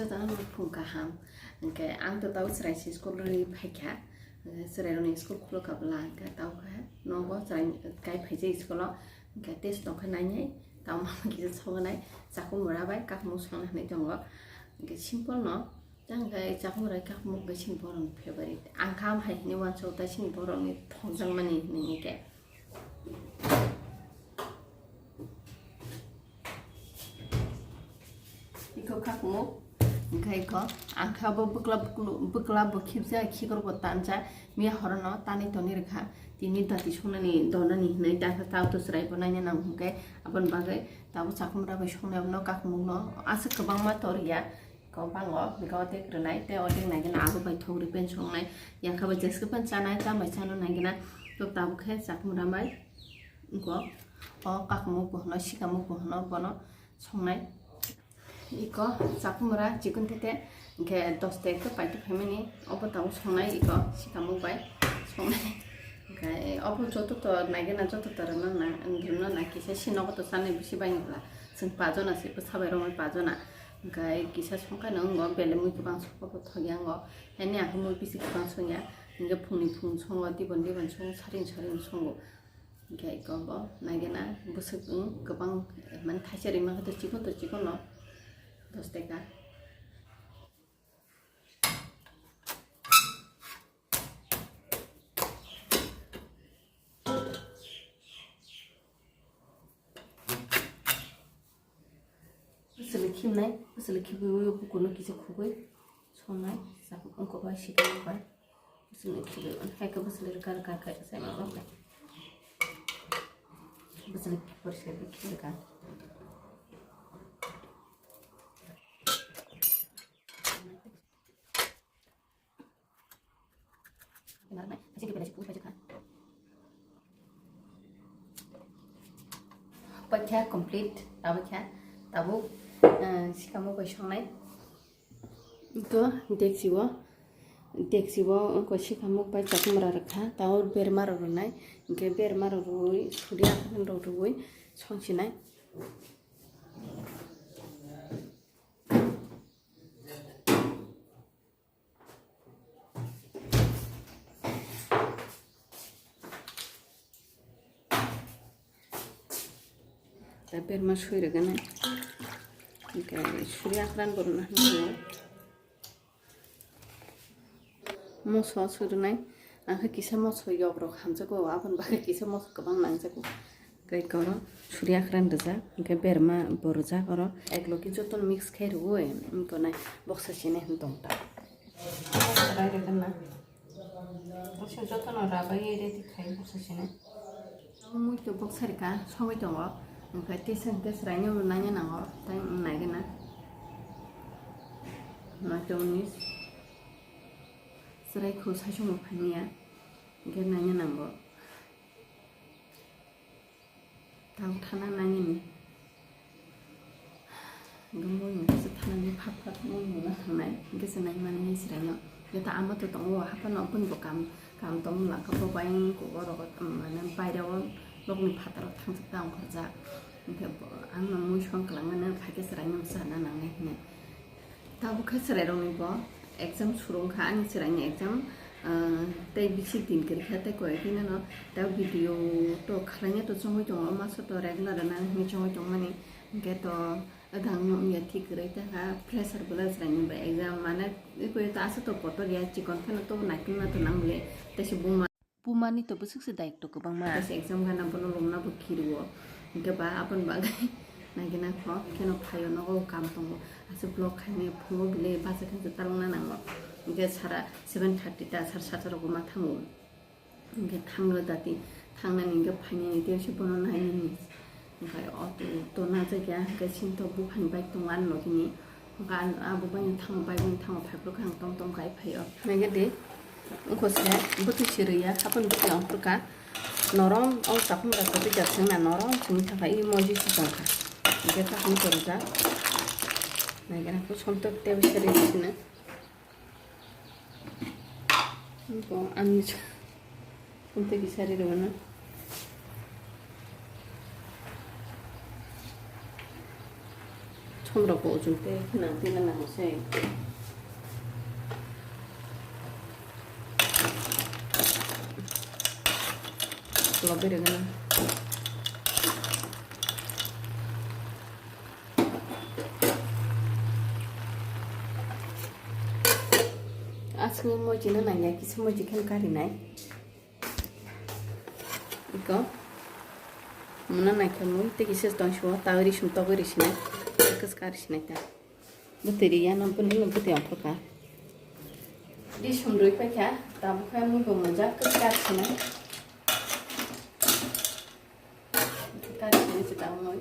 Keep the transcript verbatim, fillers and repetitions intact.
Jotono phung kaham. Hwnkhe ang to tau chwrai si school rwi phaikha. Chwrai rokni school khulukha bwla hwnkhe tau khe nogo chwrai kai phaijak school o. Hwnkhe test tongkhe nainai tau mama kisa songnai chakhumura bai kakhmuk songna hinwi tongo. Hwnkhe simple no. Tang khe chakhumura kakhmuk bai simple rokni favorite. Ang kha am hai hinwi uansuk ta simple rokni thokjakmani hinwi hwnkhe. Iko kakhmuk, hwnkhe iko, ang kha bo bwkla bwklu-, bwkla bo khibja, khikrok bo tanja, miya horono tanwi tonwi rwkha, tini dati songnani donani hinwi, dakha tao to chwrai bo naina nango hwnkhe, aboni bagwi tabuk chakhumura bai songnai abono kakhmukno aswk kwbangma toriya, iko bango, hwnkhe odek rwnai, tei odek naikhe alu bai thok rwi pen songnai, yakha bai jeske pen chanai, tamo bai chana naikhe na, tabuk khe chakhumura bai, iko, o kakhmuk bo hwno, sikamuk bo hwno, bono songnai. Iko chakhumura chikon tete, hwnkhe dos teke paito phaimani, obo tabuk songnai, iko sikamuk bai songnai. Hwnkhe obo joto to naigena, joto to rwna na, rwna na, kisa si nogo to chanai bisi bai wngla. Chwng pajona se bwsa bai romwi pajona. Hwnkhe kisa songkha no wngo, belai mui kwbang songkha bo thokya wngo. Haini ang khe mui bisi kwbang songya. Hwnkhe phungni phung songo, dibon dibon songo, saring saring songo. Hwnkhe iko bo naigena bwswk wng kwbang, mane thaisa rima khe to chikon to chikon no dos teka. Bwswlwi khimnai, bwswlwi khibwi bukurno kisa khugwi songnai, chakhup wngkha bai, sikang bai. Bwswlwi khibwi, hai khe bwswlwi rwkha rwkha khe sai ma bai. Bwswlwi porisa khe khibwi rwkha. Paikha complete, tabukha, tabuk, eh, sikamo bai songnai. Ito deksi o, deksi o wngkha sikamo bai chakhumra rwkha, tabuk berma rok rwnai, hwnkhe berma rok rwui, suri akhorok rok rwui songsinai. Tei berma sui rwgani. Hwnkhe suri akhran borokno hwnwi. Moso sui rwnai. Ang khe kisa moso yok rok hamjago, aboni bagwi kisa moso kwbang nangjago. Tei oro suri akhran rijak, hwnkhe berma bo rijak oro. Ek logi jotono mix khai rwui, wngkha nai boksa sini hwn tong ta. Rai rwgwna. Boksa jotono rabai ready khai boksa sini. Mui to boksa rika sogwi tongo, hwnkhe tesa hwnkhe chwraino naina nango, tei wng naigwna. Noito unis. Chwrai kho saichung bo phaimaya, hwnkhe naina nango. Tang thana nainani. Hwnkhe mui hwnkhe se thanani phak phak mui nungna thangnai. Hwnkhe se naimani hai chwraino. Hwnkhe ta ama to tongo, haphano boni bo kam, kam tongmung langkha, bo bayang kugo rogo, mane baireo nokni phataro thangjak ta ongkhorjak. Hwnkhe bo, ang no mui song kwlangmani, hwnkhe chwraino chana nangnai hwnwi. Tabuk khe chwrairokni bo exam suru wngkha, ani chwraini exam, ah, tei bisi din kwrwi kha, tei koi khe nano ta video to khlaina to chongwi tongo, masa to regular rwna hinwi chongwi tongmani, hwnkhe to wngkha ang no wngya thik kwrwi, tei kha pressure belai chwraini bo exam, mane koi ta asa to kotor ya, chikon phano to naikung na to nang le, tei se buma. Bumani to bwswk se daikto kwbangma. Kaisa exam gana bono lomna bo khirio. Hwnkhe ba aboni bagwi naigina kho kheno phaio nogo kam tongo. Aswk vlog khaimani phungo belai bacha khe talwngna nango. Hwnkhe sara seven thirty ta sara sata rogo ma thango. Hwnkhe thango dati thangnani hwnkhe phainani tei se bono nainani. Hwnkhe auto to najak ya, hwnkhe sini to buphani bike tongo ani logini. Hwnkhe abo bai thango, bike bai thango, phaiphuru khe ang tom tom khe phaio. Naikhe di, wngkha se bwtwi sirwi ya, haphano bwtwi ongkhorkha. Norom o chakhumra kwtwi jak sengna norom simi thangkha, i moji se tongkha. Hwnkhe chakhum kwrwjak. Naikhe na khe somtok tei sirwi sino. Bo ani phone tei kisa ri rwna. Khumrok bo ujung tei kheno twi nang nang se. Lobi rwgwno. Aswkno moichino nangya, kisa moichi khe karinai. Iko. Muna naikhe mui tei kisa tongsiwo tawi risum togwi risinai. Kwchwk risinai ta. Bwtwi riya no bwlwi no bwtwi ongkhorkha. Risum rwi paikha, tabuk khe mui bo mujak kwchwk risinai. Kari sini se tamo.